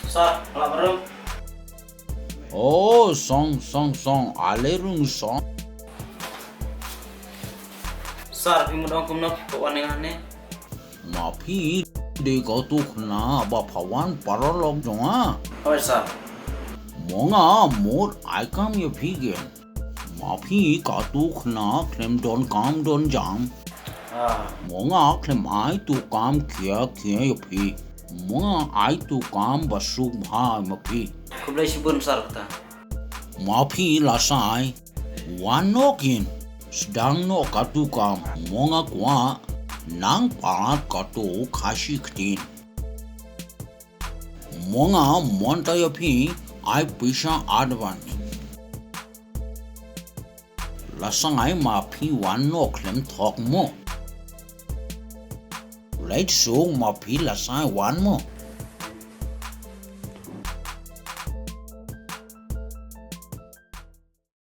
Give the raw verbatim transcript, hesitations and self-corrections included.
Sir, la barum. Oh, song, song, song, ale rung song. Sir, phi mut ong kumno phi phawan ïa nga ne? Ma phi dei katu khynnah ba phawan paralok jong nga. Hooid sir. Mo nga mut ai kam ïa phi gen. Ma phi katu khynnah khlem don kam don jam. Ah. Mo nga khlem ai tu kam khia khia ïa phi. Mo nga ai tu kam ba suk bha ma phi. Khublei shibun sir kata. Ma phi la sai. Wan noh kin. Sdang noh katu kam. Mo nga kwah nang palat katu Khasi ktien. Mo nga mon ta ïa phi ai pisa advance. La sai ma phi wan noh khlem thok mo. Leit suk ma phi la sai wan mo.